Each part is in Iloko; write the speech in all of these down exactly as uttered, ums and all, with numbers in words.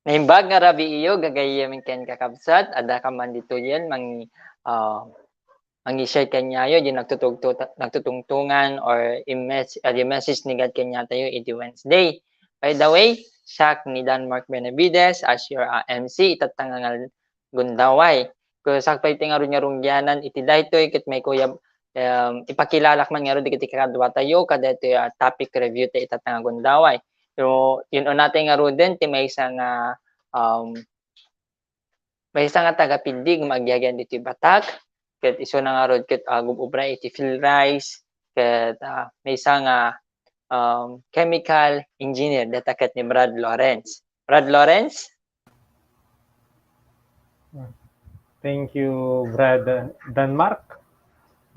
Naimbag nga rabii, gagayyem ken kakabsat, adda kaman ditoyen mangi-, ah, mangi-share kaniayo, di nagtutugtu-, nagtutungtungan or i-mes-, ah, di message ni God kaniatayo iti Wednesday. By the way, siak ni Denmark Benavides as your, ah, M C, itatta nga ngal-, gundaway. Ket sakbay ti ngarud nga rugyanan iti daytoy ket maikuyab, em, ipakilalak man ngarud dagiti kakaduatayo kadaytoy a topic review ta itatta nga gundaway. So, yun, unatay ngaruden ti maysa nga, um, maysa nga taga-Piddig nga agyagyan ditoy Batak, ket isuna ngarud ket agub-ubra iti Philrice, ket, ah, maysa nga, um, chemical engineer, dayta ket ni Brad Lawrence. Brad Lawrence? Thank you, Brad Denmark.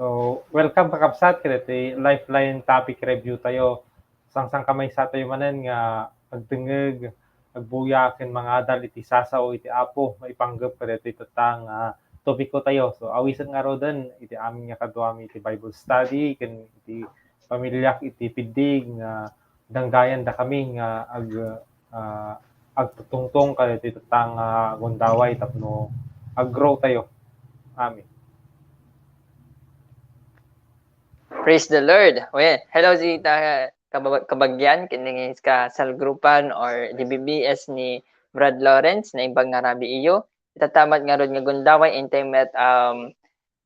So, welcome, kakabsat, kadaytoy Lifeline topic review tayo. Sangsangkamaysatayo manen nga agdengngeg, agbuya, ken mangadal iti sasao iti Apo, maipanggep kadaytoy itatta nga topiko tayo. So, awisenyo ngaruden iti amin nga kaduami iti Bible study, ken iti pamiliak iti Piddig nga danggayan dakami nga ag-, ah, agtutungtong kadaytoy itatta nga gundaway tapno ag-grow tayo. Amen. Praise the Lord. Well, hello, dita, kabab-, kabagyan, ken ni kasalgrupan or D B B S ni Brad Lawrence, naimbag nga rabiiyo. Itatta met ngarud nga gundaway, intay met, um,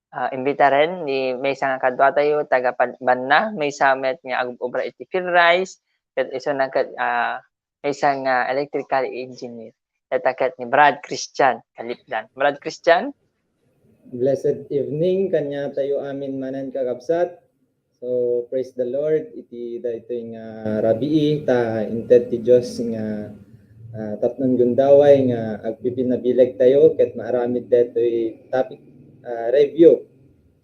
ah, imbitaren ni maysa nga kaduatayo, taga Pad-, Banna, maysa met nga agub-ubra iti Philrice, ket isuna ket, ah, maysa nga electrical engineer. Dayta ket ni Brad Christian Kalipdan. Brad Christian? Blessed evening kaniatayo amin manen, kakabsat. So, praise the Lord. Iti daytoy nga rabii, ta inted ti Dios nga, ah, tapnon gundaway nga agpipinabileg tayo ket maaramid daytoy topic, ah, review.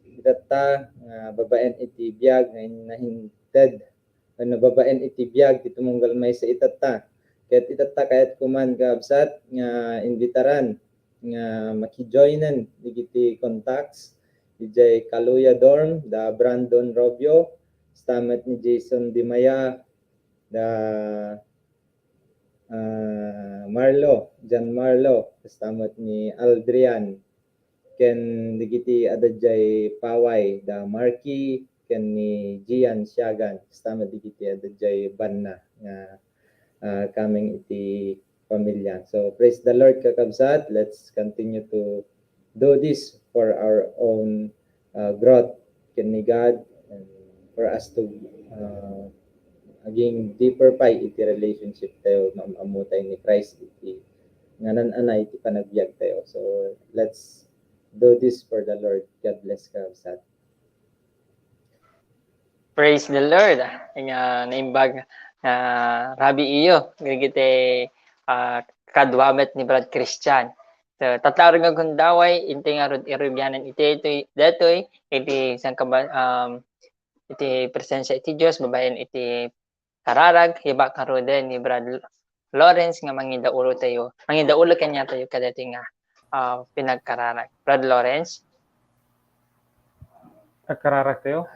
Itatta nga babaen iti biag nga nahinted wenno babaen iti biag ti tumunggal maysa itatta. Ket itatta kayatko man, kakabsat, nga imbitaran nga makijoinen dagiti contacts idiay Kaluya Dorm, da Brandon Robio, kasta met ni Jason Dimaya, da, ah, Marlo, John Marlo, kasta met ni Aldrian, ken dagiti adda idiay Paway, da Marky, ken ni Gian Siagan, kasta met dagiti adda idiay Banna nga, ah, coming iti pamilya. So, praise the Lord, kakabsat. Let's continue to do this for our own, uh, growth ken ni God, and for us to, uh, aging deeper pay iti relationship tayo, maam-ammotay ni Christ iti nga nan-anay iti panagbiag tayo. So, let's do this for the Lord. God bless, kakabsat. Praise the Lord. Nga naimbag nga rabiiyo, dagiti, ah, kadua met ni Brad Christian. So, tatta nga gundaway, intay ngarud irugyanan iti, iti, daytoy, iti sangkaba-, um, iti presensia iti Dios, babaen iti kararag, ibak ngaruden ni Brad Lawrence nga mangidaulo tayo, mangidaulo kaniatayo kadaytoy nga, ah, pinagkararag. Brad Lawrence? Agkararag tayo.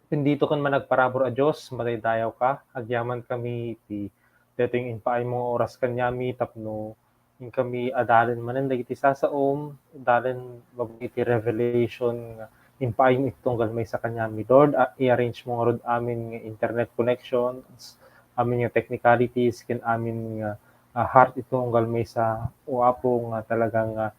Bendito ken managparabur a Dios, madaydayawka. Agyaman kami iti daytoy nga impaaymo nga oras kaniami tapno inkami adalen manen dagiti sasaom, dalen babaen iti revelation nga impaaymo iti tunggal maysa kaniami. Lord, a-, i-arrange mo ngarud amin nga internet connections, amin nga technicalities, ken amin nga, ah, heart iti tunggal maysa, O Apo, nga talagang, ah,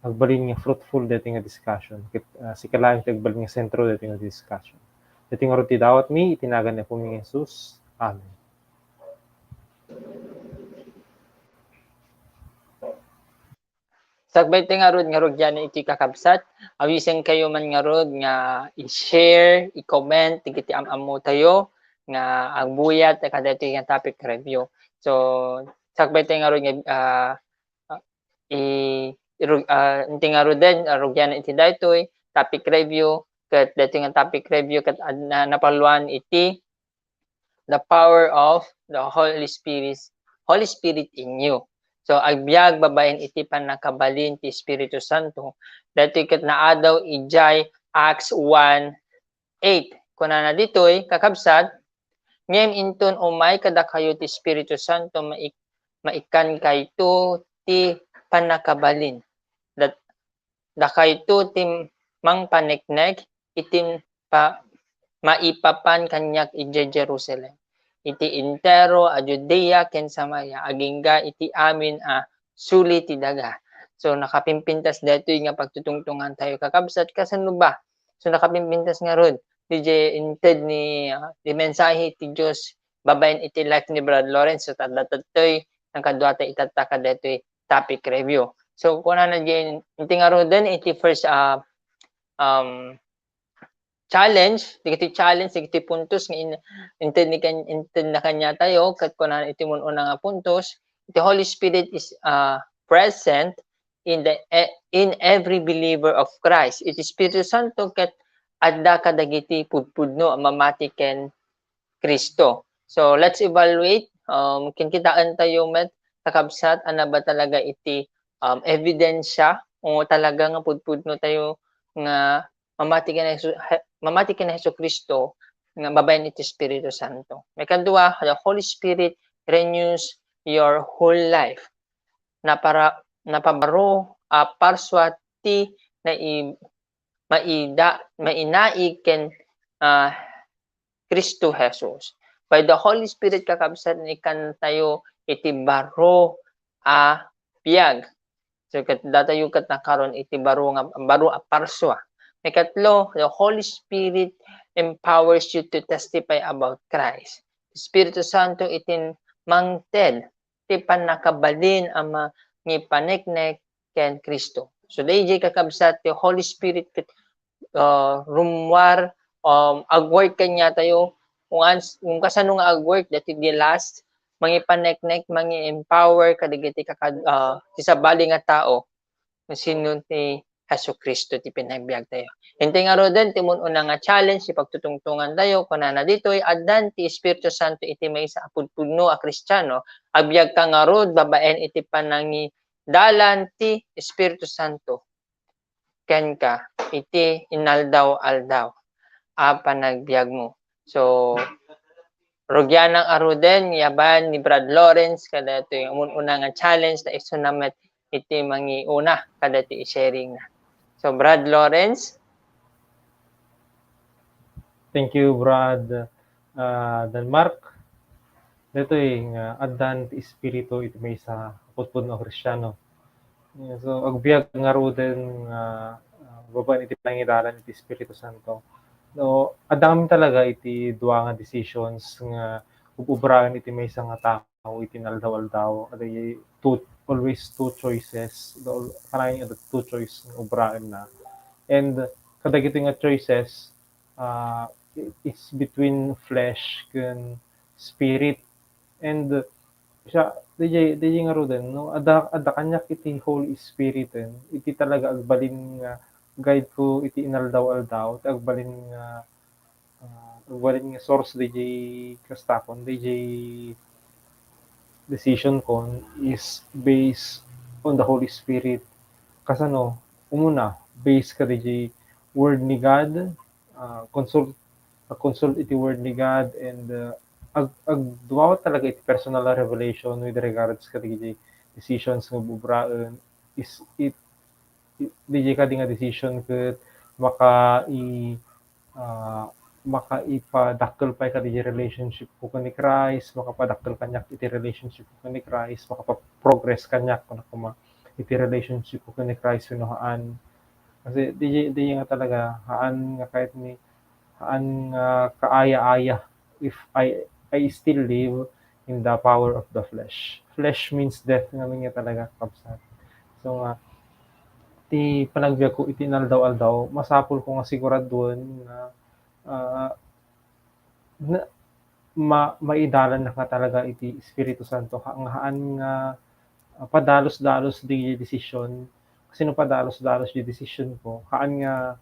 agbalin nga fruitful daytoy nga discussion. Ket, ah, sika laeng ti agbalin nga sentro daytoy nga discussion. Daytoy ngarud ti dawatmi, iti nagan ni Apomi nga Jesus. Amen. Sakbay ti ngarud nga rugyan iti kakabsat, awisenkayo man ngarud nga i-share, i-comment dagiti am-ammotayo nga agbuyat kadaytoy nga topic review. So, sakbay ti ngarud nga, ah, i-, iru-, ah, inti ngaruden, ah, rugyan iti daytoy topic review, ket daytoy nga topic review ket ad-, na-, napalluan iti the power of the Holy Spirit, Holy Spirit in you. So, agbiag babaen iti pannakabalin ti Espiritu Santo. Daytoy ket naadaw idiay Acts one eight. Kunana ditoy, kakabsat, Ngem inton umay kadakayo ti Espiritu Santo, maik-, maikkankayto ti pannakabalin. Dat-, dakayto ti mangpaneknek iti pa-, maipapan kaniak idiay Jerusalem, iti entero a Judea ken Samaria, agingga iti amin a suli ti daga. So, nakapimpintas daytoy nga pagtutungtungan tayo, kakabsat, kasano ba? So, nakapimpintas ngarud, diay inted ni, ah, ti mensahe ti Dios babaen iti life ni Brad Lawrence. So, tadda tattoy, nagkadua ta itatta kadaytoy topic review. So, kunana diay, inti ngaruden iti first, ah, um, challenge, dagiti challenge, dagiti puntos nga in-, inted ni kan-, inted na kaniatayo, ket kunana iti mun-una nga puntos, the Holy Spirit is, uh, present in the e-, in every believer of Christ. Iti Espiritu Santo ket adda kadagiti pudpudno a mamati ken Cristo. So, let's evaluate, um, kinkitaentayo met, kakabsat, ania ba talaga iti, um, ebidensya o talaga nga pudpudno tayo nga mamati ken Jesu-, he-, mamati ken Jesu-Cristo nga babaen iti Espiritu Santo. Maikadua, the Holy Spirit renews your whole life. Napara-, napabaro a parsua ti nai-, maida-, mainaig ken, ah, Cristo Jesus. By the Holy Spirit, kakabsat, ikantayo iti baro a biag. So, ket datayo ket nakaron iti baro nga, baro a parsua. Maikatlo, the Holy Spirit empowers you to testify about Christ. Espiritu Santo iti mangted ti pannakabalin a mangipaneknek ken Cristo. So, daydiay, kakabsat, ti Holy Spirit ket, uh, rummuar, um, agwork kaniatayo, kung ans-, kung kasano nga agwork, dati di last, mangipaneknek, mangi-empower kadagiti kakad-, uh, ti sabali nga tao. Sino ti Jesu-Cristo ti pinabiag tayo. Inti ngaruden ti mun-una nga challenge ti pagtutungtungan tayo, kunana ditoy, addan ti Espiritu Santo iti maysa a pudpudno a Kristiano, agbiagka ngarud babaen iti panangidalan ti Espiritu Santo kenka iti inaldaw-aldaw a panagbiagmo. So, rugianak ngaruden, yaban ni Brad Lawrence, kadaytoy mun-una nga challenge, ta isuna met iti mangiuna kadaytoy i-sharing na. So, Brad Lawrence? Thank you, Brad, ah, Denmark. Daytoy nga addan ti Espiritu iti maysa a pudpudno a Kristiano. So, agbiag ngaruden nga, ah, babaen iti panangidalan iti Espiritu Santo. No, adda kami talaga iti dua nga decisions nga ub-ubraen iti maysa nga tao iti inaldaw-aldaw. Adda two, always two choices. The al-, parang adda two choice nga ubraenna. And kadagitoy nga choices, ah, it's between flesh ken spirit. And siya, daydiay, daydiay ngaruden, no? Adda, adda kaniak iti Holy Spirit, eh. Iti talaga agbalin nga guide ko iti inaldaw-aldaw, ti agbalin nga, ah, agbalin nga source daydiay kastakon, daydiay decision kon is based on the Holy Spirit. Kasano? Umuna, based kadaydiay Word ni God, ah, consult, ah, consult iti Word ni God, and, ah, ag-, agduawat talaga iti personal a revelation with regards kadagiti decisions nga bubraen. Is it, it, daydiay kadi nga decision ket maka-, i-, ah, makaipadakkel pay kadagiti relationship ko ken ni Christ, makapadakkel kaniak iti relationship ko ken ni Christ, makapaprogress kaniak, kunak koma, iti relationship ko ken ni Christ wenno haan. Kasi di, di nga talaga, haan nga kahit ni, haan nga kaaya-aya if I, I still live in the power of the flesh. Flesh means death nga nga talaga, kabsat. So nga, ti panagbiag ko iti inaldaw-aldaw, masapul ko nga siguraduen nga, ah, na, ma-, maidalan na nga talaga iti Espiritu Santo, ha-, nga haan nga, ah, padalus-dalus di decision. Kasi no padalus-dalus di decision ko, haan nga,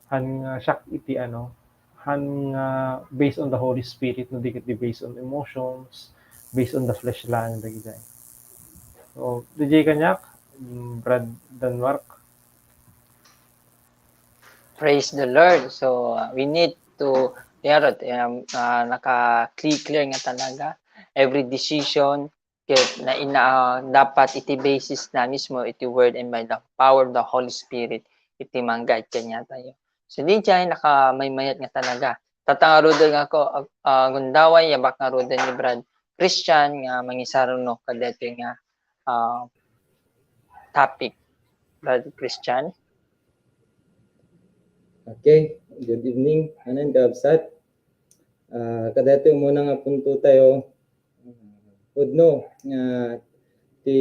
haan nga siak iti ano, haan nga based on the Holy Spirit, no di ket di based on emotions, based on the flesh lang, dagiti. So, daydiay kaniak, mm, Brad Denmark. Praise the Lord. So, uh, we need to Ngarud, um, ah, naka-clear nga talaga every decision, ket na, ina, ah, dapat iti basis na mismo iti Word and by the power of the Holy Spirit iti mang-guide kaniatayo. So, diay nakamaymayat nga talaga. Tatang ngaruden nga ko, ah, ah, gundaway, yabak ngaruden ni Brad Christian nga mangisaruno kadaytoy nga, ah, topic. Brad Christian? Okay, good evening, anan kabsat. Ah, kadaytoy umuna nga puntotayo, pudno nga ti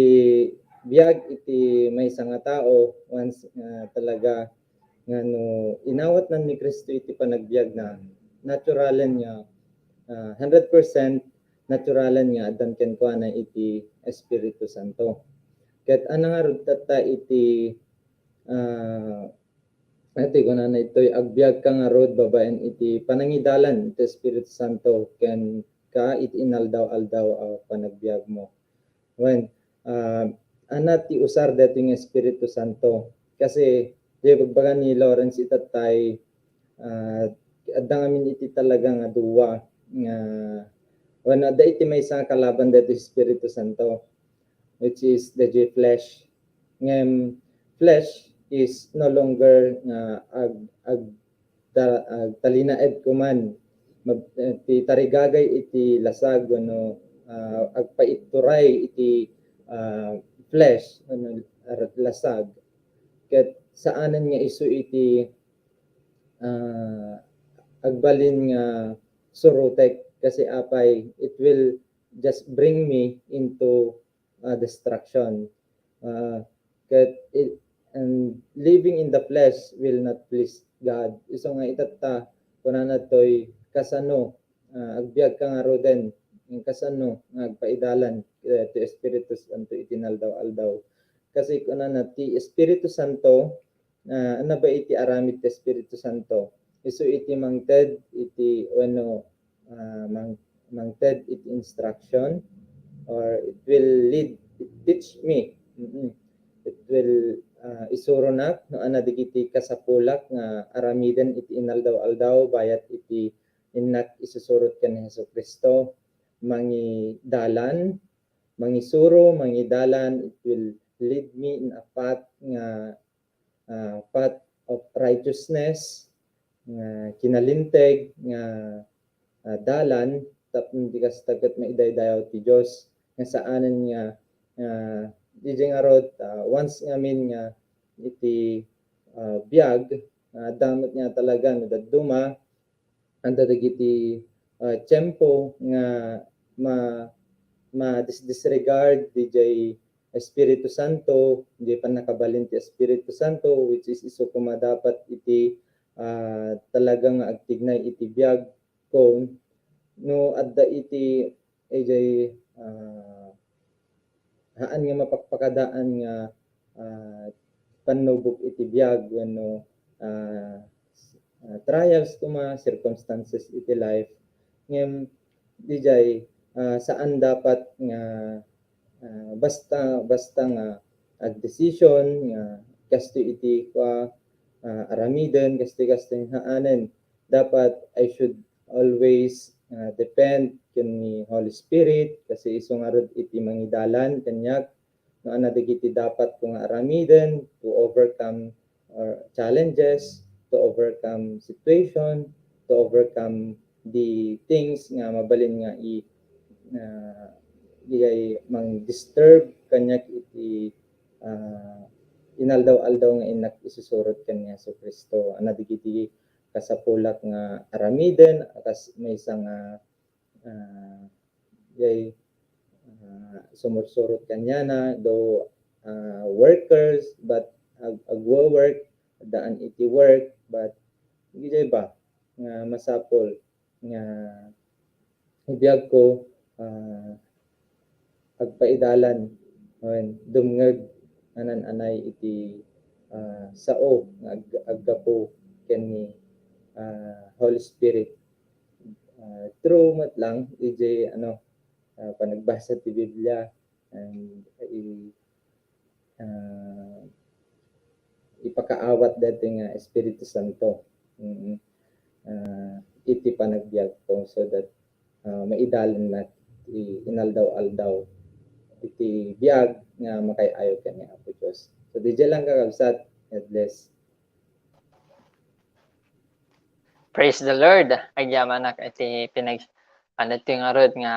biag iti maysa nga tao, once nga talaga nga no inawatnan ni Cristo iti panagbiagna, naturalen nga, ah, hundred percent naturalen nga addan kenkuana iti Espiritu Santo. Ket ania ngarud tatta iti, ah, iti kunana itoy, agbiagka ngarud babaen iti panangidalan iti Espiritu Santo kenka iti inaldaw-aldaw a panagbiagmo. Wen, ah, ania ti usar daytoy nga Espiritu Santo? Kasi, diay ibagbaga ni Lawrence itattay, ah, adda ngamin iti talaga nga dua nga, wen, adda iti maysa nga kalaban daytoy Espiritu Santo, which is the flesh. Ngem, flesh is no longer nga ag-, ag-, ta-, agtalinaed ko man. Mag-, eh, ti tarigagay iti lasag wenno, ah, agpaituray iti, ah, flesh wenno ar-, lasag. Ket saanen nga isu iti, ah, agbalin nga surotek kasi apay, it will just bring me into, ah, destruction. Ah, ket it, and living in the flesh will not please God. Isu nga itatta, kunana toy, kasano, ah, agbiagka ngaruden, kasano nga agpaidalan, eh, ti Espiritu Santo iti inaldaw-aldaw. Kasi kunana, ti Espiritu Santo, ah, ania ba iti aramid ti Espiritu Santo? Isu iti mangted iti, wenno, ah, mang-, mangted iti instruction, or it will lead, it teach me. Mm-mm. It will, ah, isuronak no ania dagiti kasapulak nga aramiden iti inaldaw-aldaw bayat iti innak isusurot ken ni Jesu-Cristo. Mangidalan, mangisuro, mangidalan, it will lead me in a path nga, ah, path of righteousness, nga kinalinteg, nga, ah, dalan, tapno di kasta ket maidaydayaw ti Dios, nga saanen nga, ah, diay ngarud, ah, once ngamin nga iti, ah, biag, ah, adda met nga talaga no dadduma, adda dagiti, ah, tiempo nga ma-, ma-disregard diay Espiritu Santo, diay pannakabalin ti Espiritu Santo, which is isu koma dapat iti, ah, talaga nga agtignay iti biag ko. No adda iti, idiay, ah, haan nga mapakpakadaan nga, ah, pannubok iti biag wenno, ah, ah, trials koma, circumstances iti life. Ngem, diay, ah, saan dapat nga, ah, basta, basta nga agdesisyon nga kastoy iti kua, ah, aramiden, kastoy, kastoy haanen. Dapat I should always, ah, depend ken ni Holy Spirit, kasi isu ngarud iti mangidalan kaniak no ania dagiti dapat ko nga aramiden to overcome, or challenges, to overcome situation, to overcome the things nga mabalin nga i-, ah, diay mang-disturb kaniak iti, ah, inaldaw-aldaw nga innak isusurot ken ni Jesu-Cristo. Ania dagiti kasapulak nga aramiden, kas maysa nga, ah, diay, ah, sumursurot kaniana, though, ah, workers, but ag-, agwo-work, addaan iti work, but diay ba nga masapul nga ibiag ko, ah, agpaidalan, wen, dumngeg, anan-anay iti, ah, sao nga ag-, aggapu ken ni, ah, Holy Spirit. Ah, through met lang, idiay, ano, ah, panagbasa ti Biblia, and i-, ah, ipakaawat daytoy nga Espiritu Santo. Mm. Ah, iti panagbiagko, so that, ah, maidalannak ti inaldaw-aldaw iti biag nga makay-ayo ken ni Apo Dios. So, didiay lang, kakabsat. God bless. Praise the Lord. Agyamanak iti pinag-, ano, iti ngarud nga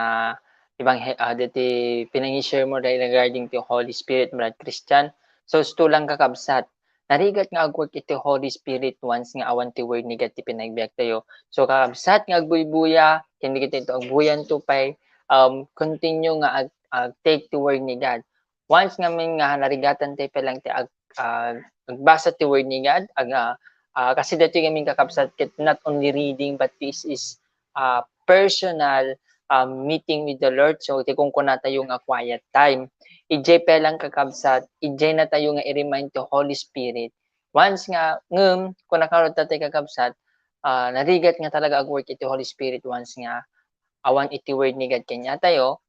ebanghe-, ah, diti pinangi-share mo regarding ti Holy Spirit, Brad Christian. So, sto lang, kakabsat. Narigat nga agwork iti Holy Spirit once nga awan ti Word ni God ti panagbiagtayo. So, kakabsat nga agbuybuya, ken dagiti agbuyanto pay, um, continue nga ag-, ag-take ti Word ni God. Once ngamin nga narigatan tayo pa lang ti ag-, ag-, agbasa ti Word ni God, ag-, ah, ah, kasi daytoy ngamin, kakabsat, ket not only reading, but this is, ah, personal, um, meeting with the Lord. So, ti kunkunatayo nga quiet time. Idiay pa lang, kakabsat, idiay natayo nga i-remind ti Holy Spirit. Once nga, ngem, kuna ngarud tayo, kakabsat, ah, narigat nga talaga agwork iti Holy Spirit once nga awan iti Word ni God kaniatayo,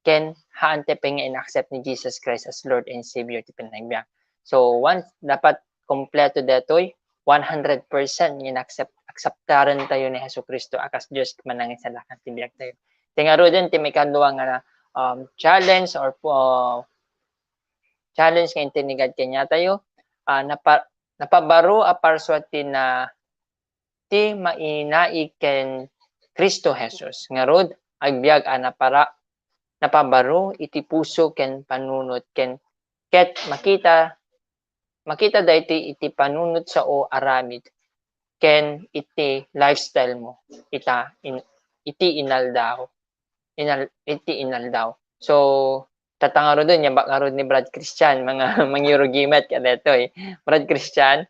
ken haan tayo pay nga in-accept ni Jesus Christ as Lord and Savior ti panagbiag. So, once dapat kompleto daytoy, one hundred percent nga in-accept, akseptaren tayo ni Jesu-Cristo a kas Dios ken Manangisalakan ti biagtayo. Ti ngaruden, ti maikadua nga, um, challenge or, uh, challenge nga inted ni God kaniatayo, ah, napa-, napabaro a parsua ti na-, ti mainaig ken Cristo Jesus. Ngarud, agbiag a napara-, napabaro iti puso ken panunot ken, ket makita, makita daytoy iti panunot sao aramid ken iti lifestyle mo ita in-, iti inaldaw, inal-, iti inaldaw. So, tatta ngaruden, yabak ngarud ni Brad Christian, mga mangirugimet kadaytoy. Brad Christian?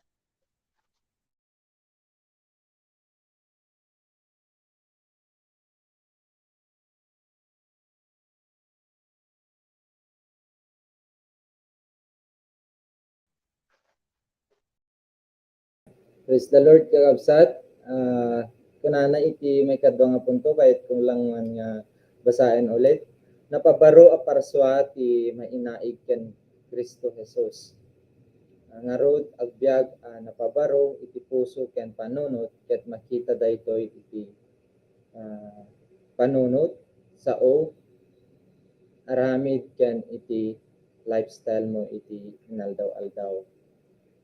Praise the Lord, kakabsat. Ah, kunana iti maikadua nga punto, kayatko lang man nga basaen ulit. Napabaro a parsua ti mainaig ken Cristo Jesus. Ah, ngarud, agbiag a napabaro iti puso ken panunot, ket makita daytoy iti, ah, panunot, sao, aramid ken iti lifestyle mo iti inaldaw-aldaw.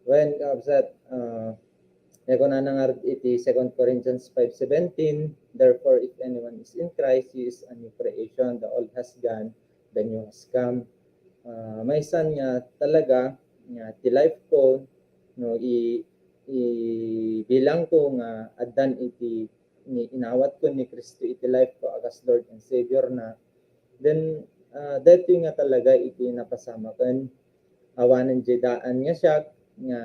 Wen, kakabsat, ah, kunana ngarud iti Second Corinthians five seventeen, "Therefore, if anyone is in Christ, he is a new creation. The old has gone, the new has come." Ah, maysan nga talaga nga ti life ko, no, i-, ibilang ko nga addan iti ni-, inawat ko ni Cristo iti life ko a kas Lord and Savior na, then, ah, daytoy nga talaga iti napasamaken. Awanen diay daan nga siak nga,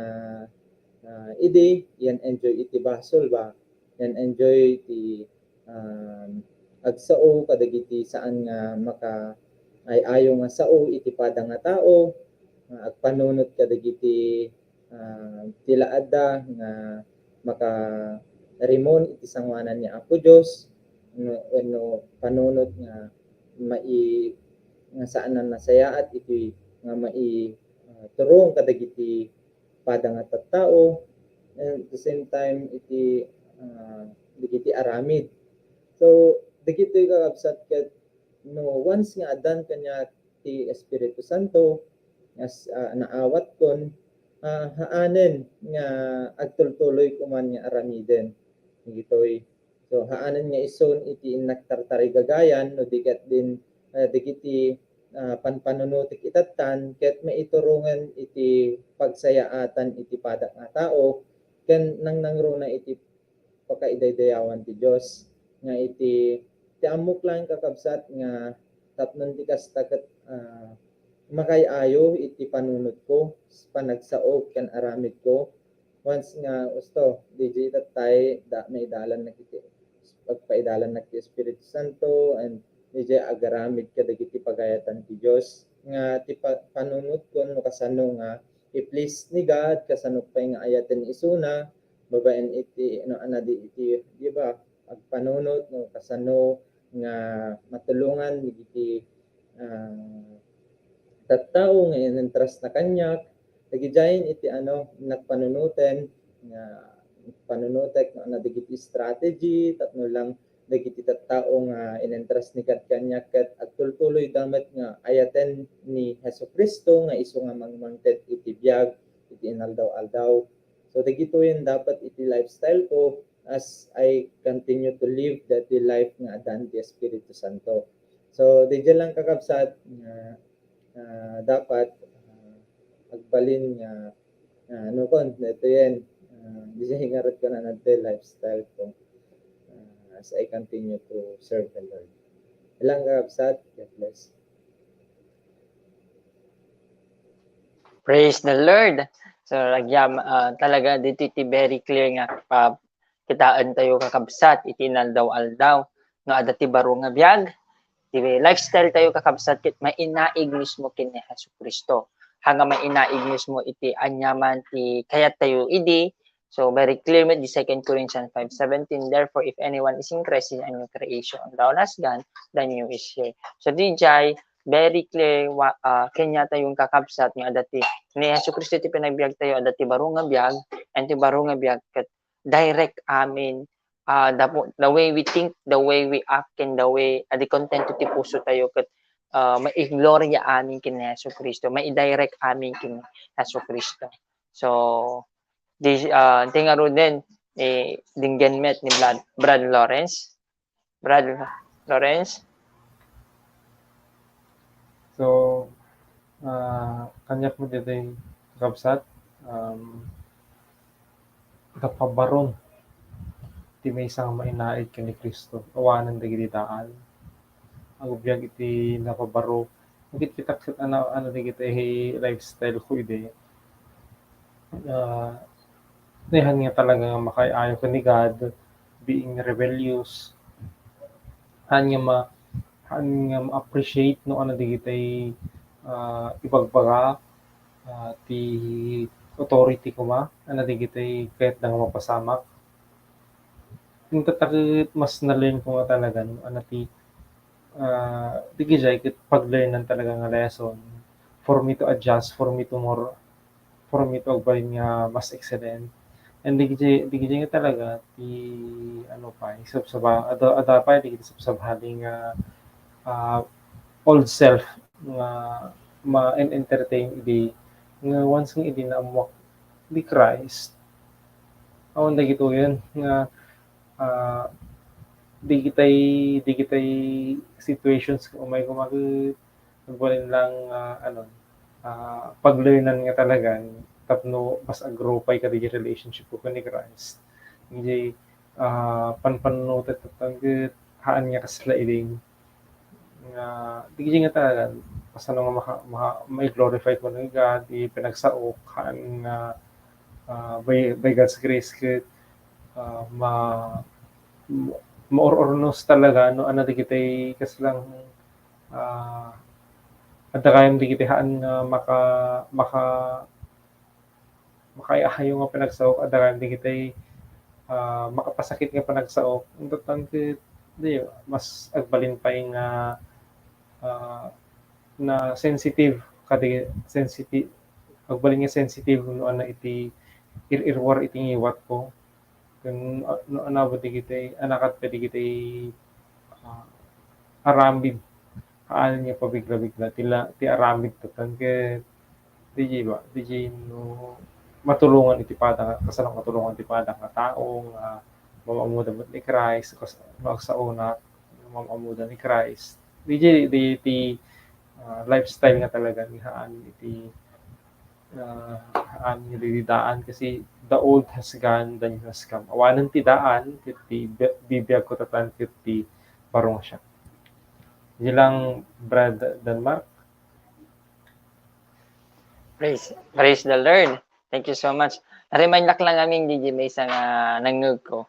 ah, idi, yan enjoy iti basol ba? Yan enjoy ti, um, agsao kadagiti saan nga makaay-ayo nga sao iti pada nga tao, nga agpanunot kadagiti, ah, ti la adda nga makarimon iti sangoanan ni Apo Dios, no, wenno panunot nga mai-, nga saan a nasayaat iti nga mai-, ah, turong kadagiti pada nga tattao, and at the same time iti, ah, dagiti aramid. So, dagitoy, kakabsat, ket no once nga addan kaniak ti Espiritu Santo nga s-, ah, naawatkon, ah, haanen nga agtultuloyko man nga aramiden dagitoy. So, haanen nga isun iti innak tartarigagayan no di ket din, ah, dagiti, ah, panpanunotek itattan ket maiturongen iti pagsayaatan iti padak nga tao ken nangnangruna iti pakaidaydayawan ti Dios nga iti, ti ammok laeng, kakabsat, nga tapno ti kasta ket, ah, makay-ayo iti panunotko, panagsao ken aramidko. Once nga usto, diay tattay da, maidalan iti, pagpaidalan ti Espiritu Santo, and diay agaramid kadagiti pagayatan ti Dios nga ti pa-, panunotko no kasano nga i-please ni God, kasano pay nga ayaten isuna, babaen iti, no, anadi iti, di ba, agpanunot, no, kasano nga matulongan dagiti, ah, tattao nga in-entrust na kaniak, dagidiayen iti, ano, nagpanunoten nga panunotek no ania dagiti strategy tapno lang dagiti tattao nga in-entrust ni God kaniak ket agtultuloyda met nga ayaten ni Jesu-Cristo nga isu nga mangmangted iti biag iti inaldaw-aldaw. So, dagitoyen dapat iti lifestyle ko as I continue to live that the life nga adan ti Espiritu Santo. So, didiay lang kakabsat nga, ah, dapat, ah, agbalin nga, ah, nukon, daytoyen, ah, didiay ngarud ko na daytoy lifestyle ko, ah, as I continue to serve the Lord. Didiay lang kakabsat, God bless. Praise the Lord. So, agyam, ah, talaga ditoy ti very clear nga pa-, kitaentayo kakabsat iti inaldaw-aldaw nga adda ti baro nga biag. Ti lifestyle tayo kakabsat ket mainaig mismo ken ni Jesu-Cristo. Haan nga mainaig mismo iti aniaman ti kayattayo idi. So, very clear met di Second Corinthians five seventeen, "Therefore, if anyone is in Christ, he is a new creation. The old has gone, the new is here." So, didiay, very clear, wa-, ah, kaniatayo kakabsat nga adda ti, ni Jesu-Cristo ti panagbiagtayo, adda ti baro nga biag, and ti baro nga biag ket direct amin, ah, the, the way we think, the way we act, and the way, ah, di kontento ti pusotayo ket, ah, maigloria amin ken ni Jesu-Cristo, maidirect amin ken ni Jesu-Cristo. So, di, ah, ti ngaruden, eh, denggen met ni Brad, Brad Lawrence. Brad Lawrence? So, ah, kaniak met daytoy, kakabsat, um, napabaron ti maysa nga mainaig ken ni Cristo. Awanen dagiti daan. Agbiag iti napabaro. Nakitkitak ket ano, ano dagiti lifestyle ko idi. Ah, nayahan nga talaga nga makaay-ayo ken ni God, being rebellious. Haan nga ma-, haan nga ma-appreciate no ano dagiti, ah, ibagbaga, ah, ti authority koma, ano dagiti kayatda nga mapasamak. Intatta ket mas na-learn ko nga talaga no ano ti, ah, dagijay ket pag-learnan talaga nga lesson for me to adjust, for me to more, for me to agbalin nga mas excellent. And dagijay, dagijay nga talaga ti, ano pay, sabsaba-, adda, adda pay dagiti sabsabali nga, ah, old self nga ma-entertain idi, nga once nga idi naammoak ni Christ, awan dagitoyen nga, ah, dagitay, dagitay situations nga umay koma ket agbalin lang, ah, ano, ah, pag-learnan nga talaga tapno mas ag-grow pay kadagiti relationship ko ken ni Christ. Idiay, ah, panpannunotek ket haan nga kasla idi nga, dagijay nga talaga, kasano nga maka-, maka-, mai-glorify ko ni God, ti panagsaok, haan nga, ah, by, by God's grace ket, ah, ma-, ma-, maur-urnos talaga no ano dagiti kaslang, ah, adda gayam dagiti haan nga maka-, maka-, makaay-ayo nga panagsaok, adda gayam dagiti, ah, makapasakit nga panagsaok. Intatta ket, di, mas agbalin pay nga, ah, na sensitive, kadi sensitive, agbalin nga sensitive no ano iti ir-irwar iti ngiwat ko. Ken, ah, no, anabat dagiti, anakat pay dagiti, ah, aramid. Haan nga pabigla-bigla ti la-, ti aramid tatta ket, diay ba, diay no matulongan iti padang, kasano matulongan ti padang nga tao nga mam-ammoda met ni Christ, kas-, no agsaona, mam-ammoda ni Christ. Diay, diay ti, ah, lifestyle nga talaga nga haan iti, ah, haan nga didi daan kasi the old has gone, the new has come. Awanen ti daan, ket ti bi-, bibiag ko tatta ket ti baro nga siak. Diay lang, Brad Denmark. Praise, praise the Lord. Thank you so much. Remind lak lang amin, diay maysa nga nangngeg ko.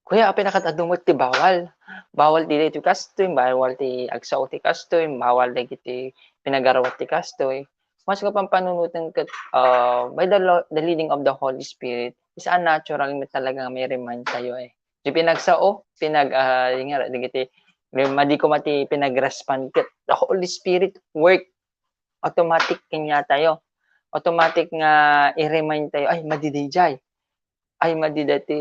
Kuya, apay nakat-adu met ti bawal. Bawal ti daytoy kastoy, bawal ti agsao ti kastoy, bawal dagiti pinagaruat ti kastoy. Mas nga pampanunoten ket, ah, by the lo-, the leading of the Holy Spirit, is a natural met talaga nga mai-remind tayo eh. Di pinagsao, pinag, ah, yun nga, dagiti, madi ko mati pinag-respond ket the Holy Spirit work automatic kanya tayo. Automatic nga i-remind tayo, ay, madi dayjay. ay madi dati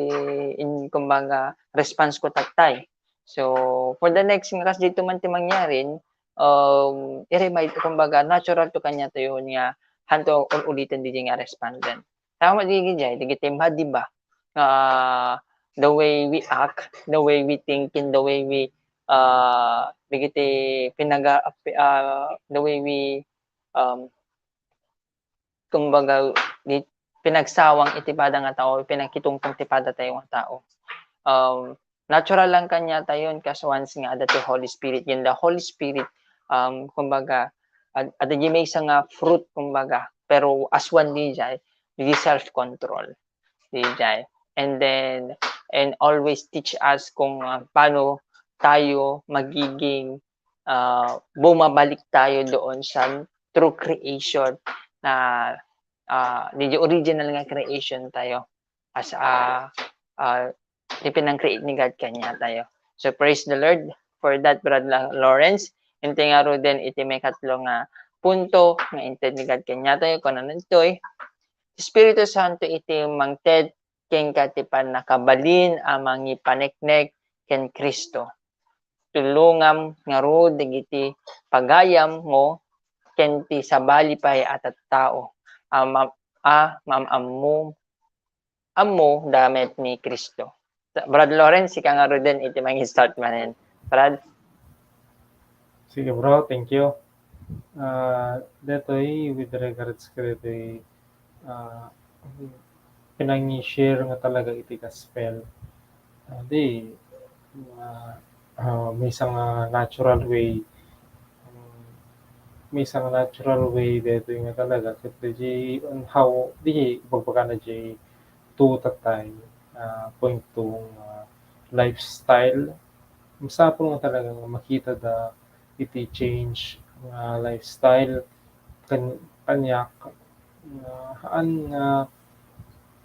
in, kumbaga, response ko tattay. So, for the next nga kas dito man ti mangyarin, um, i-remind, kumbaga, natural to kanya tayo nga hanto ul-ulitan di nga respondent. Tama di jay, di kita madi ba? Ah, the way we act, the way we think, and the way we, ah, di kita pinaga-, ah, the way we, um, kumbaga, di, pinagsawang iti pada nga tao, pinangkitungtong ti pada tayo nga tao. Um, natural lang kanya tayo, kas once nga adda ti Holy Spirit, yan the Holy Spirit, um, kumbaga, ad-, adda di maysa nga fruit, kumbaga, pero as one di jay, di self-control. Di jay. And then, and always teach us kung, ah, paano tayo magiging, ah, bumabalik tayo doon sa true creation na, ah, di original nga creation tayo as a, ah, ti pinang-create ni God kanya tayo. So, praise the Lord for that, Brad La-, Lawrence. Inti nga ruden iti may katlo nga punto nga inted ni God kanya tayo, kunana ditoy, Espiritu Santo iti mangted kenka ti pannakabalin a mangipaneknek ken Cristo. Tulongam ngarud dagiti pagayammo ken ti sabali pay a tattao a ma-, a maam-ammo, ammo da met ni Cristo. Brad Lawrence, sika ngaruden iti mangi-start manen. Brad? Sige, bro. Thank you. Ah, detoy, with regards kadetoy, ah, pinangi-share nga talaga iti gospel. Ah, di, ah, ah, maysa nga natural way, um, maysa nga natural way detoy nga talaga ket di on how di ibagbagana jay two tattay, ah, point two nga lifestyle. Masapul nga talaga nga makita da iti change nga lifestyle kan-, kaniak nga haan nga,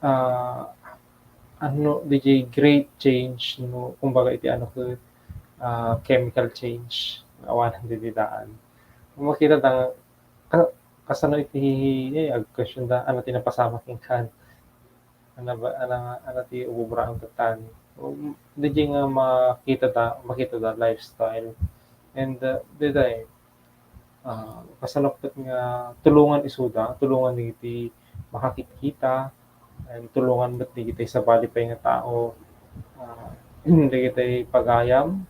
ah, ano, di jay great change no, kumbaga iti ano ket, ah, chemical change nga awanan didi daan. Makita da nga, ka-, kasano iti, eh, ag-question da, ano ti napasamak kenka? Ano ba, ano nga, ano ti ububraam tattani? Um, di jay nga makita da, makita da lifestyle. And, uh, di da, eh, ah, kasano ket nga tulongan isuda, tulongan dagiti makakitkita, and tulongan met dagiti sabali pay nga tao, ah, dagiti pagayam.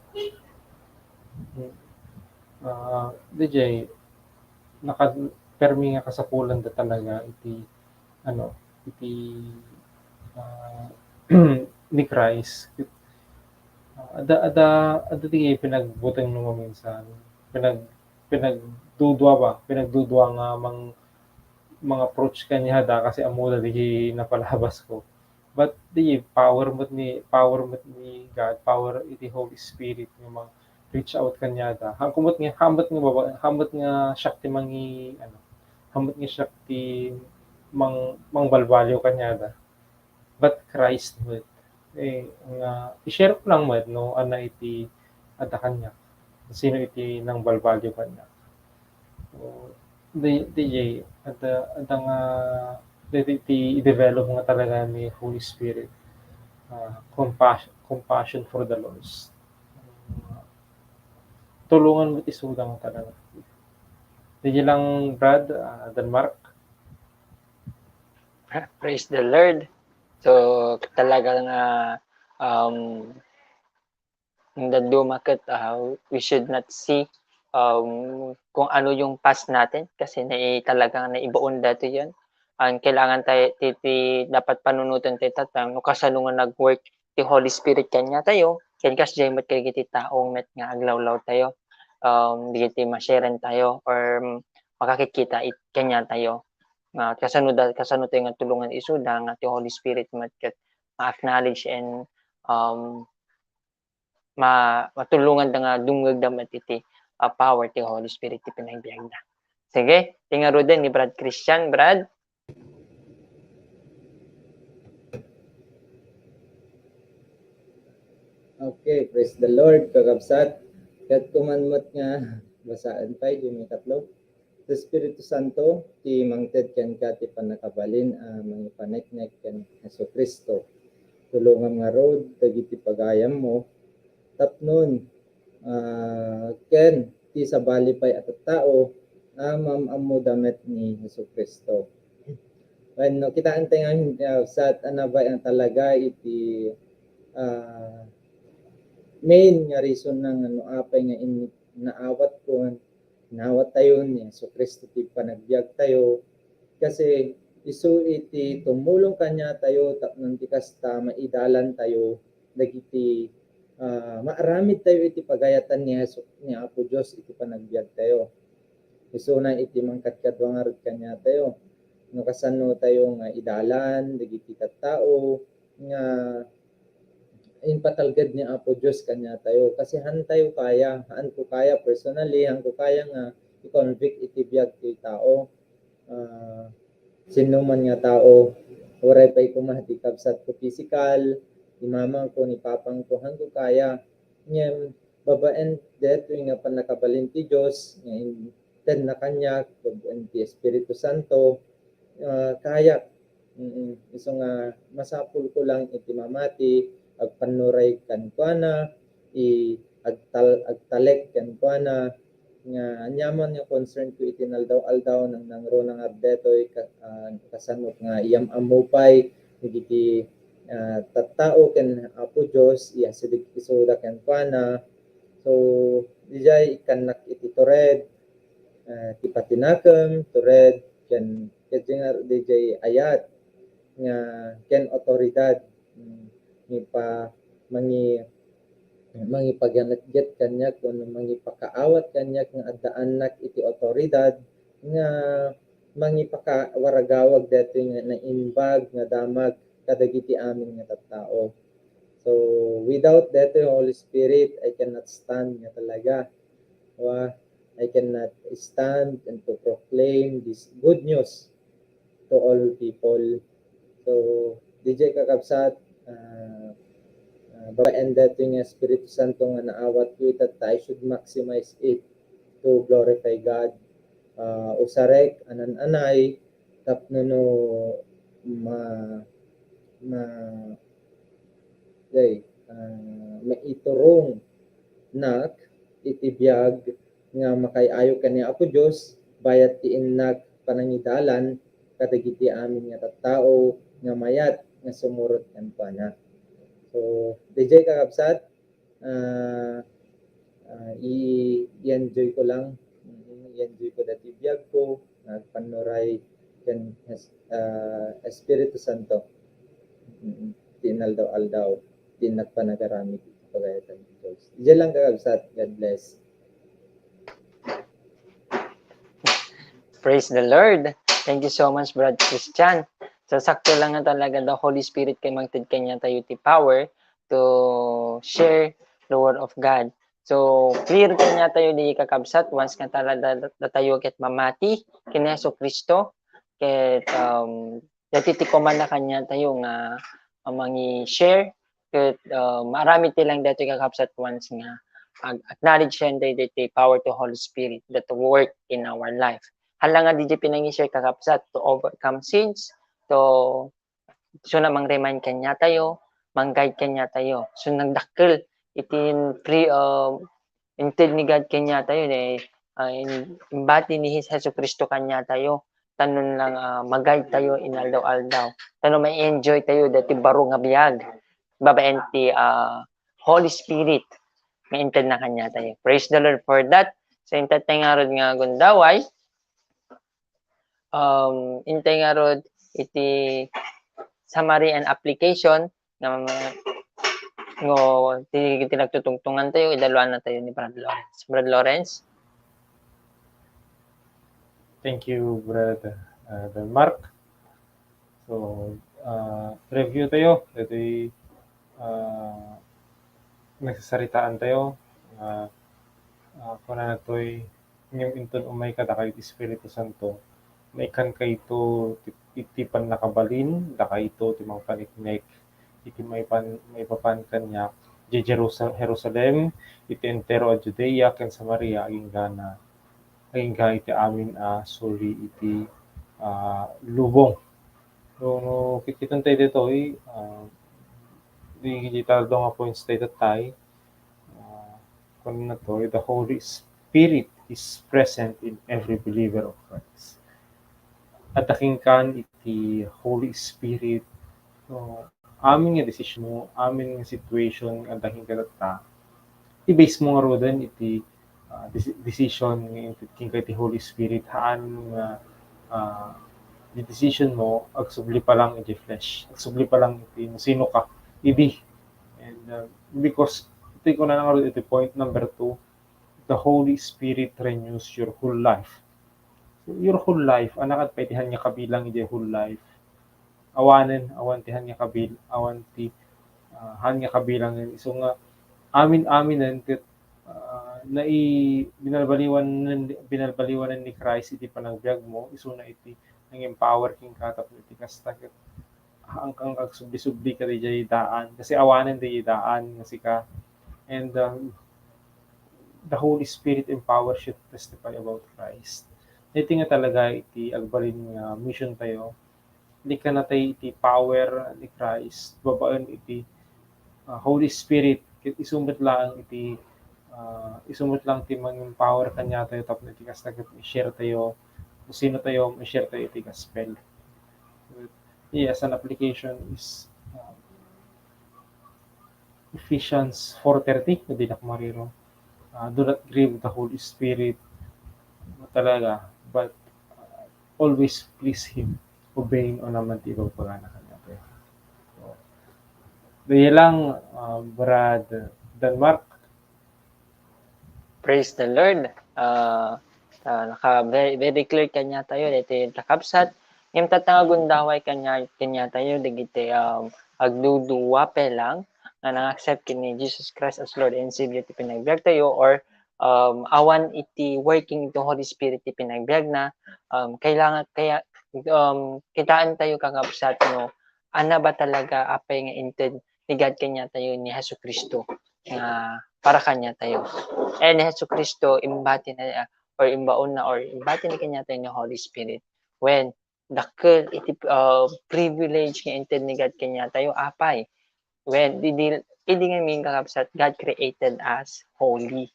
Ah, di jay, naka-, permi nga kasapulan da talaga iti, ano, iti, ah, ni Christ. Ah, adda, adda, adda ti pinagbutengna maminsan. Pinag-, pinagdudua ba? Pinagdudua nga mang-, mang-approach kaniada kasi ammoda di napalabas ko. But di power met ni, power met ni God, power iti Holy Spirit nga mang-reach out kaniada. Haan ko met nga, haan met nga baba-, haan met nga siak ti mangi-, ano, haan met nga siak ti mang-, mangbalbaliw kaniada. But Christ met. Eh, nga, i-share ko lang met, no, ano iti adda kaniak. Sino iti nangbalbaliw kaniak. So, di, di jay, adda, adda nga, di, di, di, i-develop nga talaga ni Holy Spirit. Ah, compassion, compassion for the lost. Ah, tulongan met isuda nga talaga. Di jay lang, Brad, ah, Denmark. Praise the Lord. So, talaga nga, um, Ing dadduma ket, ah, we should not see, um, kung ano yung past natin kasi nai-, talagang naibaon daytoy yan. Ang kailangan tayo, ti, ti dapat panunoten tayo, tatang, no, kasano nga nag-work ti Holy Spirit kanya tayo, ken kasdiay met kadagiti tao met nga aglawlaw tayo, um, dagiti ma-sharen tayo or makakikita it-, kanya tayo. Nga kasano da, kasano tayo nga tulongan isuda nga ti Holy Spirit met ket ma-acknowledge and, um, ma-, matulongan da nga dumngeg da met iti, ah, power ti Holy Spirit ti pinagbiyag da. Sige, ti ngaruden ni Brad Christian, Brad. Okay, praise the Lord, kakabsat. Ket kuman met nga basaen pay, di may katlo. Ti Espiritu Santo ti mangted kenka ti pannakabalin a mangipaneknek ken Jesu-Cristo. Tulongam ngarud dagiti pagayammo tapnon, ah, ken ti sabali pay a tattao a maam-ammoda met ni Jesu-Cristo. Wenno, kitaentayo nga, ah, sa, ano ba, ang talaga iti, ah, main nga reason na nga no apay nga in-, naawat ko, naawat tayo ni Jesu-Cristo ti panagbiag tayo. Kasi isu iti tumulong kaniatayo tapno ti kasta maidalan tayo dagiti, ah, maaramid tayo iti pagayatan ni Jesu-, ni Apo Dios iti panagbiag tayo. Isuna iti mangkadkadua ngarud kaniatayo. No kasano tayo nga idalan dagiti tattao nga impatalged ni Apo Dios kaniatayo. Kasi han tayo kaya, han ko kaya personally, han ko kaya nga i-convict iti biag ti tao. Ah, sinno man nga tao, uray pay koma ti kabsat ko physical, ni mamang ko, ni papang ko, han ko kaya. Ngem, babaen daytoy nga pannakabalin ti Dios, nga in-, tenna kaniak, babaen ti Espiritu Santo, ah, kayak. Mm, isu nga masapul ko lang iti mamati, agpannuray kenkuana, i-, agtal-, agtalek kenkuana, nga aniaman nga concern ko iti naldaw-aldaw, nang nangruna nga detoy, ka-, ah, kasano nga iyam-ammo pay dagiti, ah, tattao ken Apo Dios, iyasideg isuda kenkuana. So, dijay ikkannak iti tured, ah, ti patinakem, tured, ken, ken nga dijay ayat nga, ken otoridad. Mm, mipa-, mangi-, mangipaganetget kaniak wenno mangipakaawat kaniak nga addaannak iti otoridad nga mangipakawaragawag daytoy nga naimbag nga damag kadagiti amin nga tattao. So, without daytoy Holy Spirit, I cannot stand nga talaga. Wa, I cannot stand and to proclaim this good news to all people. So, dijay kakabsat, ah, ah, babaen daytoy nga Espiritu Santo nga naawat ko, itatta I should maximize it to glorify God. Ah, usarek, anan-anay, tapno no ma-, ma-, jay, ah, maiturongnak iti biag nga makaay-ayo ken ni Apo Dios, bayat ti innak panangidalan kadagiti amin nga tattao nga mayat nga sumurot kenkuana. So, dijay kakabsat, ah, ah, i-, i-enjoy ko lang. Mm, i-enjoy ko dati biag ko, nagpannuray ken, ah, Espiritu Santo. Mm, ti inaldaw-aldaw, ti nagpanagaramid iti pagayatan ti Dios. Diyan lang, kakabsat. God bless. Praise the Lord. Thank you so much, Brad Christian. So, sakto lang nga talaga, the Holy Spirit kay mangted kaniatayo ti power to share the word of God. So, clear kaniatayo di, kakabsat, once nga talaga datayo ket mamati ken Jesu-Cristo, ket, um, dati ti kumanna kaniatayo nga, ah, mangi-share, ket, ah, maaramid ti lang daytoy, kakabsat, once nga ag-, acknowledge tayo daytoy power to Holy Spirit that work in our life. Hala nga dijay pinangi-share, kakabsat, to overcome sins, to, so na mang-remind kaniatayo, mang-guide kaniatayo. So, nagdakkel iti pre-, ah, inted ni God kaniatayo, eh, ah, in-, imbati ni Jes-, Jesu-Cristo kaniatayo, tapno lang, ah, ma-guide tayo inaldaw-aldaw. Tapno ma-enjoy tayo dati baro nga biag babaen ti, ah, Holy Spirit nga intedna kaniatayo. Praise the Lord for that. So, inted tayo ngarud nga gundaway, um, intay ngarud iti summary and application nga, nga ti, ti nagtutungtungan tayo, idaluan na tayo ni Brad Lawrence. Brad Lawrence? Thank you, Brad, uh, Don Mark. So, uh, review tayo. Ito'y, uh, nagsasaritaan tayo. Uh, uh, kuna natoy, ngem inton umay kadakayo ti Espiritu Santo, maikkan kayto ti, ti pannakabalin, dakayto ti mangpaneknek iti maipan-, maipapan kaniak, di Jerusa-, Jerusalem, iti entero a Judea ken Samaria, aginggana. agingga iti amin a suli iti, ah, lubong. So, no, kitkitan tayo ditoy, ah, di, di tardong nga points tayo tatay. Ah, kung na to, the Holy Spirit is present in every believer of Christ. At aking kan iti Holy Spirit, no, amin nga decision mo, amin nga situation nga daking kadatta, i-base mo nga ruden iti, ah, desi-, decision nga inted kenka iti Holy Spirit, haan nga, ah, di decision mo, agsubli pa lang iti flesh, agsubli pa lang iti no sino ka, idi. And, uh, because, ito yung kunana nga iti point number two, the Holy Spirit renews your whole life. So, your whole life, haan nga pay iti haan nga kabilang iti whole life. Awanen, awan ti haan nga kabil-, awan ti, ah, haan nga kabilangen. Isu nga, amin-aminen ket, ah, nai-, binalbaliwan, binalbaliwanan ni Christ iti panagbiag mo, isuna iti nang-empower kenka tapno iti kasta ket, ah, ang kang agsubli-subli ka diay daan, kasi awanen diay daan nga sika. And, um, the Holy Spirit empowers you to testify about Christ. Iti nga talaga iti agbalin nga mission tayo, likana tayo iti power ni Christ, babaen iti, ah, Holy Spirit, ket isu met lang iti, ah, isu met lang ti mang-empower kaniatayo tapno iti kasta ket i-share tayo, no sino tayo, i-share tayo iti gospel. Yes, an application is, um, Ephesians four thirty, dinak mariro. Ah, "Do not grieve the Holy Spirit," talaga, but, ah, always please Him, obeying all naman ti ibagbagana kaniatayo. So, dayta lang, ah, Brad Denmark. Praise the Lord. Ah, ah, naka very, very clear kaniatayo daytoy kakabsat. Ngem tatangagundaway kanya, kaniatayo dagiti, um, agduduwa pay lang nga nang-accept kenni Jesus Christ as Lord and Savior ti panagbiagtayo, or, um, awan iti working iti Holy Spirit ti panagbiagna, um, kailangan, kaya, um, kitaentayo kakabsat no ania ba talaga apay nga inted ni God kaniatayo ni Jesu-Cristo nga para kaniatayo. Eh, ni Jesu-Cristo, imbati na, or imbaon na, or imbati na kaniatayo ni Holy Spirit. When, dakkel iti, uh, privilege nga inted ni God kaniatayo, apay. When, di, di, idi ngamin kakabsat, God created us holy.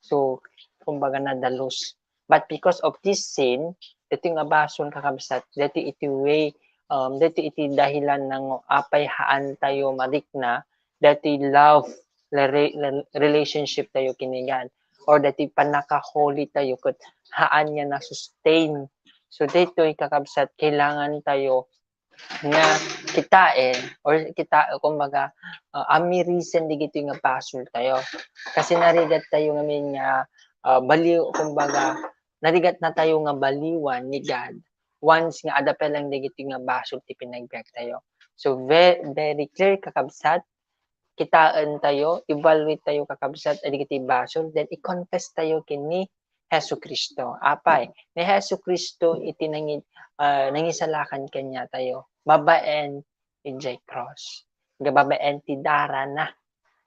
So, kumbaga, nadalus. But because of this sin, daytoy nga basol, kakabsat, daytoy iti way, um, daytoy iti dahilan nga apay haan tayo marikna, daytoy love, le-, le-, relationship tayo kenni God, or daytoy pannaka-holy tayo ket haan nga na-sustain. So, daytoy, kakabsat, kailangan tayo nga kitaen, or kita-, kumbaga, ah, amirisen dagitoy nga basol tayo. Kasi narigat tayo ngamin nga, ah, baliw, kumbaga, narigat na tayo nga baliwan ni God once nga adda pay lang dagitoy nga basol ti panagbiag tayo. So, ve-, very clear, kakabsat, kitaen tayo, evaluate tayo, kakabsat, dagiti basol, then i-confess tayo kenni Jesu-Cristo. Apay, ni Jesu-Cristo iti nangi-, ah, nangisalakan kaniatayo babaen idiay cross. Nga babaen ti darana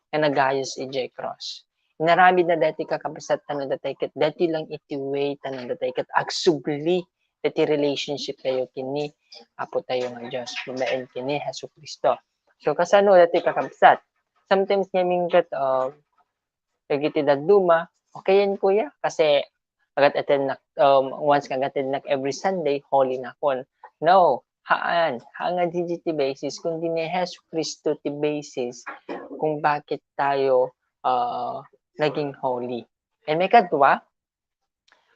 nga nagayus idiay cross. Inaramidna daytoy, kakabsat, tapno daytoy ket daytoy lang iti way tapno daytoy ket agsubli daytoy relationship tayo kenni Apo tayo nga Dios, babaen kenni Jesu-Cristo. So, kasano daytoy, kakabsat? Sometimes ngamin ket, ah, dagiti dadduma, "Okay yan, kuya, kasi agat-attend nak, um, once nga agat-attend nak every Sunday, holy nakon." No, haan, haan nga dagiti basis, kundi ni Jesu-Cristo ti basis kung bakit tayo, ah, naging holy. And maikadua,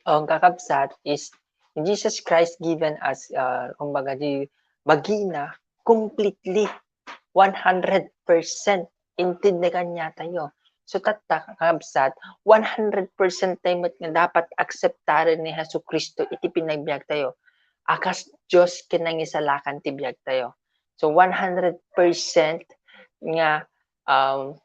um, kakabsat, is Jesus Christ given us, ah, kumbaga, di bagina completely, one hundred percent inted na kaniatayo. So, tatta, kakabsat, one hundred percent tayo met nga dapat akseptaren ni Jesu-Cristo iti panagbiag tayo. A kas Dios ken nangisalakan ti biag tayo. So, one hundred percent nga, um,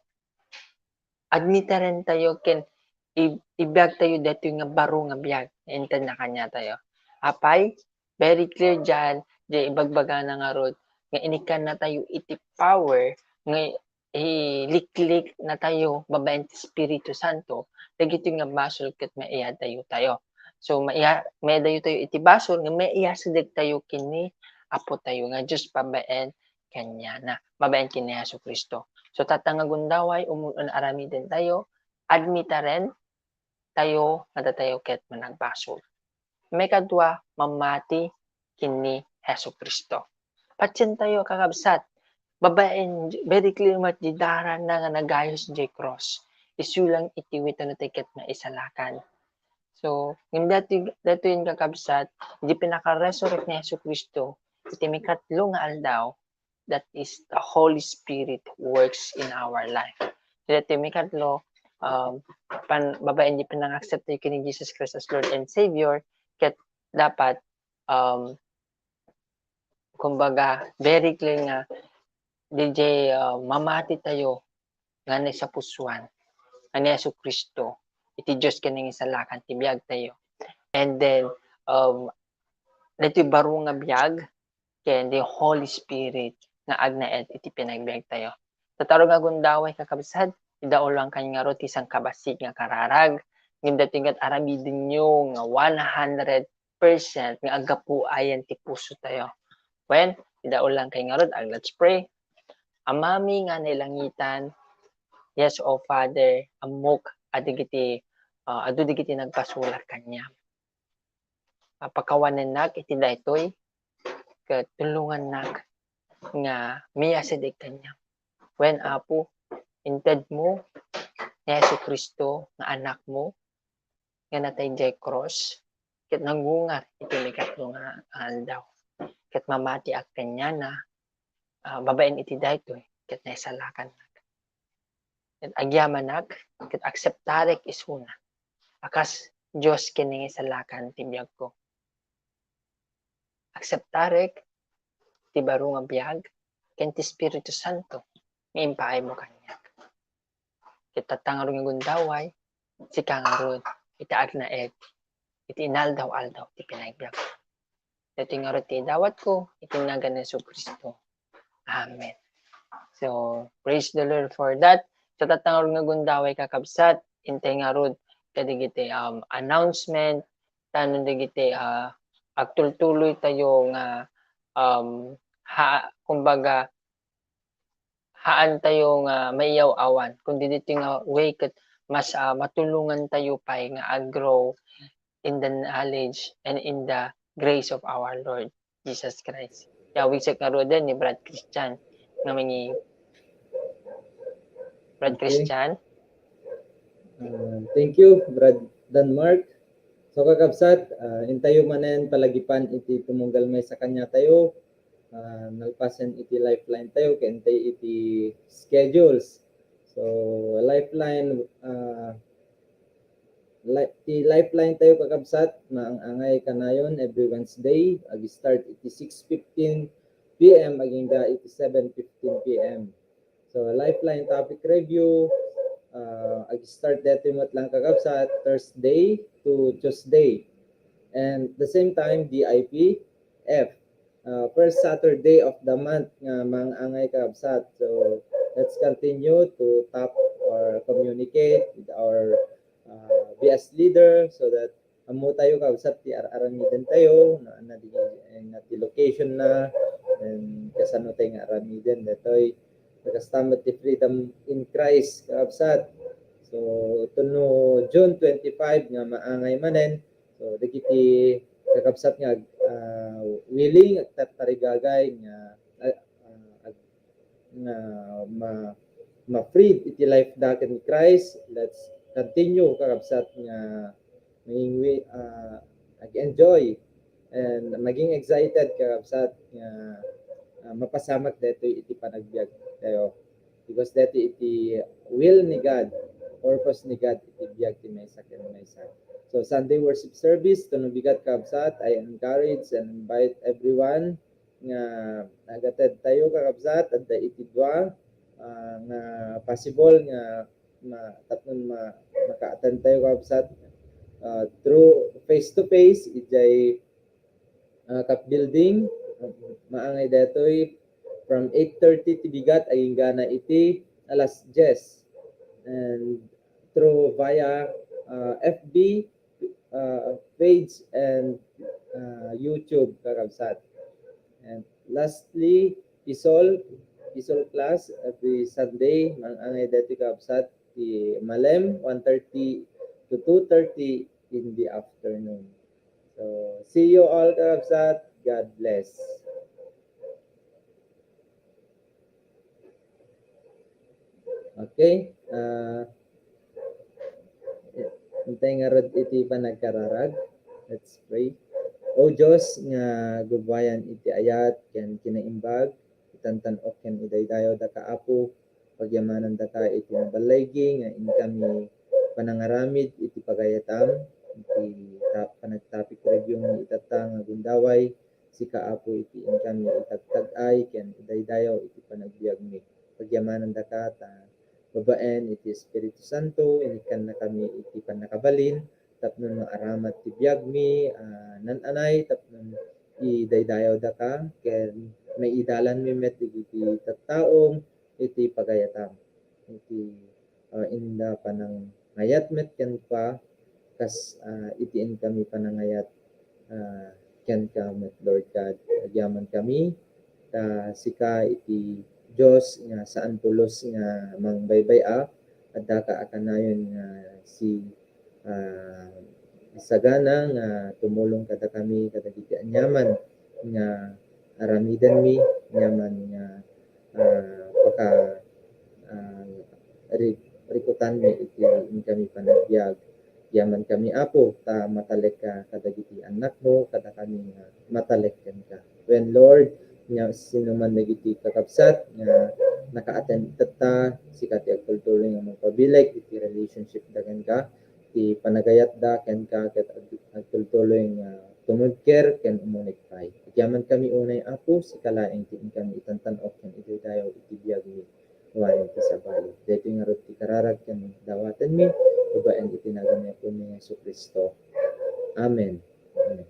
admitaren tayo ken i-, ibiag tayo daytoy nga baro nga biag, inted na kaniatayo. Apay, very clear diay, diay ibagbagana ngarud, nga inikkan na tayo iti power nga iliklik na tayo babaen ti Espiritu Santo, dagitoy nga basol ket maiyad tayo tayo. So, maiya-, maidayo tayo iti basol nga maiyasideg tayo ken ni Apo tayo nga Dios babaen kaniana, babaen ken ni Jesu-Cristo. So, tatta nga gundaway, umul-, aramiden tayo, admitaren tayo nga datayo ket managbasol. Maikadua, mamati ken ni Jesu-Cristo. Patientayo, kakabsat, babaen, very clear met di darana nga nagayos diay cross. Isu lang iti witness tayo ket maisalakan. So, ngem datoy, datoyen, kakabsat, di pinaka-resurrect ni Jesu-Cristo, iti mikatlo nga aldaw, that is the Holy Spirit works in our life. So, datoy mikatlo, um, pan-, babaen di panang-accept tayo ken ni Jesus Christ as Lord and Savior, ket dapat, um, kumbaga, very clear nga, diay, uh, mamati tayo nga naisapusoan nga ni Jesu-Cristo, iti Dios ken nangisalakan ti biag tayo. And then, um, ditoy baro nga biag, ken the Holy Spirit nga agnaed iti panagbiag tayo. Tatta ngarud nga gundaway, kakabsat, idaulankami ngarud ti sangkabassit nga kararag, ngem datoy nga aramidenyo nga one hundred percent nga aggapu ayan ti puso tayo. Wen, idaulankami ngarud, ag-, let's pray. Amami nga nailangitan, yes, O Father, ammok a dagiti, ah, adu dagiti nagpasulak kaniam. Ah, pakawanennak iti daytoy, ket tulongannak nga miyasideg kaniam. Wen, Apo, intedmo ni Jesu-Cristo nga Anakmo nga natay diay cross, ket nagungar iti mikatlo nga aldaw. Ket mamatiak kaniana, ah, babaen iti daytoy, ket naisalakannak. Ket agyamanak, ket akseptarek isuna a kas Dios ken nangisalakan ti biagko. Akseptarek ti baro nga biag ken ti Espiritu Santo nga impaaymo kaniak. Ket tatta ngarud nga gundaway, sika ngarud iti agnaed iti inaldaw-aldaw ti panagbiag. Daytoy ngarud ti idawatko iti nagan ni Jesu-Cristo. Amen. So, praise the Lord for that. So, tatta ngarud nga gundaway, kakabsat, intay ngarud kadagiti, um, announcement, tapno dagiti, ah, agtultuloy tayo nga, um, ha-, kumbaga, haan tayo nga maiyaw-awan, kundi ditoy nga way ket mas, ah, matulongan tayo pay nga ag-grow in the knowledge and in the grace of our Lord Jesus Christ. Yawigsek ngaruden ni Brad Christian nga mani-, Brad Okay. Christian. Ah, thank you, Brad Danmark. So, kakabsat, ah, intayo manen palagipan iti tumunggal maysa kaniatayo, ah, nalpasen iti lifeline tayo, ken intay iti schedules. So, lifeline, ah, li-, ti lifeline tayo, kakabsat, maang-angay kanayon every Wednesday, ag-start iti six fifteen P M agingga iti seven fifteen P M. So, lifeline topic review, ah, ag-start daytoy met lang, kakabsat, Thursday to Tuesday. And the same time, D I P F, ah, first Saturday of the month nga maang-angay, kakabsat. So, let's continue to talk or communicate with our, ah, B S leader so that ammo tayo, kakabsat, ti ar-aramiden tayo, na, na di, eh, na ti location na, and kasano tayo nga aramiden daytoy. Kasta met ti Freedom in Christ, kakabsat. So, tapno June twenty-five nga maangay manen, so, dagiti kakabsat nga ag-, ah, willing, agtartarigagay nga, ah, ah, ag-, nga ma-, ma-freed iti life da ken ni Christ. Let's continue, kakabsat, nga mangingwi-, ah, ag-enjoy and maging excited, kakabsat, nga, ah, mapasamak daytoy iti panagbiag tayo. Because daytoy iti will ni God, purpose ni God iti biag ti maysa ken maysa. So, Sunday worship service, tapno bigat, kakabsat, I encourage and invite everyone nga agatedtayo, kakabsat, adda iti dua, ah, nga possible nga ma-, tapno ma-, maka-attend tayo, kakabsat, ah, through face to face, idiay, ah, Cup Building. Maangay daytoy from eight thirty ti bigat, agingga na iti alas diyes. And through via, ah, F B, uh, page and, uh, YouTube, kakabsat. And lastly, Isol, Isol class every Sunday, maang-angay daytoy, kakabsat, ti malem, one thirty to two thirty in the afternoon. So, see you all, kakabsat. God bless. Okay. Ah, intay ngarud iti panagkararag. Let's pray. O Dios nga gubayan iti ayat ken kinaimbag, itantan-ok ken idaydayawdaka, Apo, pagyamanandaka iti nabalaygi nga inkami panangaramid iti pagayatam, iti ta-, panagtapik review nga itatta nga gundaway, sika, Apo, iti inkami itagtag-ay ken idaydayaw iti panagbiagmi. Pagyamanandaka ta babaen iti Espiritu Santo, inikkannakami iti pannakabalin tapno maaramat ti biagmi, ah, naan-anay tapno idaydayawdaka ken maidalanmi met dagiti tattaom iti pagayatam. Iti, ah, inda panangayat met kenka, kas, ah, iti inkami panangayat, ah, kenka met, Lord God. Agyaman kami, ta sika iti Dios nga saan pulos nga mangbaybay-a, addaka a kanayon nga si ah, sagana nga tumulong kadakami kadagiti aniaman nga aramidenmi, aniaman nga, ah, paka-, ah, ri-, rikutanmi iti inkami panagbiag. Agyaman kami, Apo, ta matalekka kadagiti annakmo, kadakami nga matalek kenka. Wen, Lord, nga sinoman dagiti kakabsat nga naka-attend itatta, sika ti agtultuloy nga mangpabileg iti relationship da kenka, ti panagayatda kenka ket ag-, agtultuloy nga tumungpet ken umuneg pay. Agyaman kami unay, Apo, sika laeng ti inkami itantan-ok ken idaydayaw iti biagmi. Wen ti sabali. Daytoy ngarud ti kararag ken dawatenmi, babaen iti nagan ni Apomi nga Jesu-Cristo. Amen. Amen.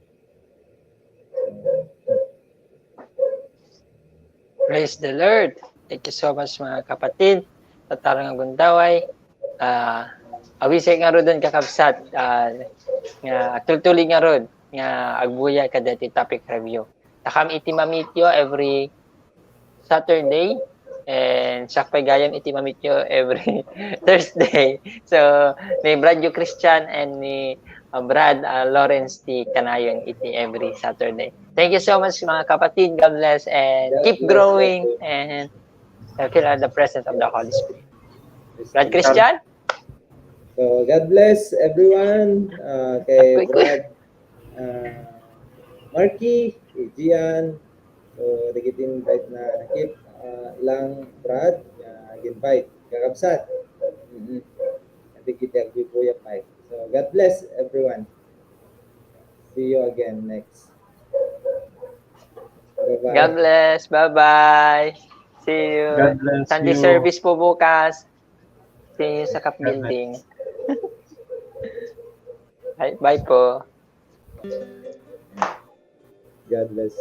Praise the Lord. Thank you so much, mga kapatid. Tattao nga gundaway. Ah, awisit ngaruden, kakabsat, ah, nga agtultuloy ngarud nga agbuya kadagiti topic review. Takam iti mamityo every Saturday, and siak pay gayam iti mamityo every Thursday. So, ni Brad Yu Christian and ni, uh, Brad, uh, Lawrence ti kanayon iti every Saturday. Thank you so much, mga kapatid. God bless and keep growing and, uh, feel the presence of the Holy Spirit. Brad Christian? So, God bless everyone. Uh, kay Brad, uh, Marky, kay Gian, so, dagiti invite na nakit, uh, lang, Brad, uh, invite. Kakabsat. Mm-hmm. Dagiti agbubuya pay. So, God bless everyone. See you again next. Bye-bye. God bless. Bye-bye. See you. God bless Sunday you. Service po bukas. See you sa Cap Building. Bye, bye po. God bless.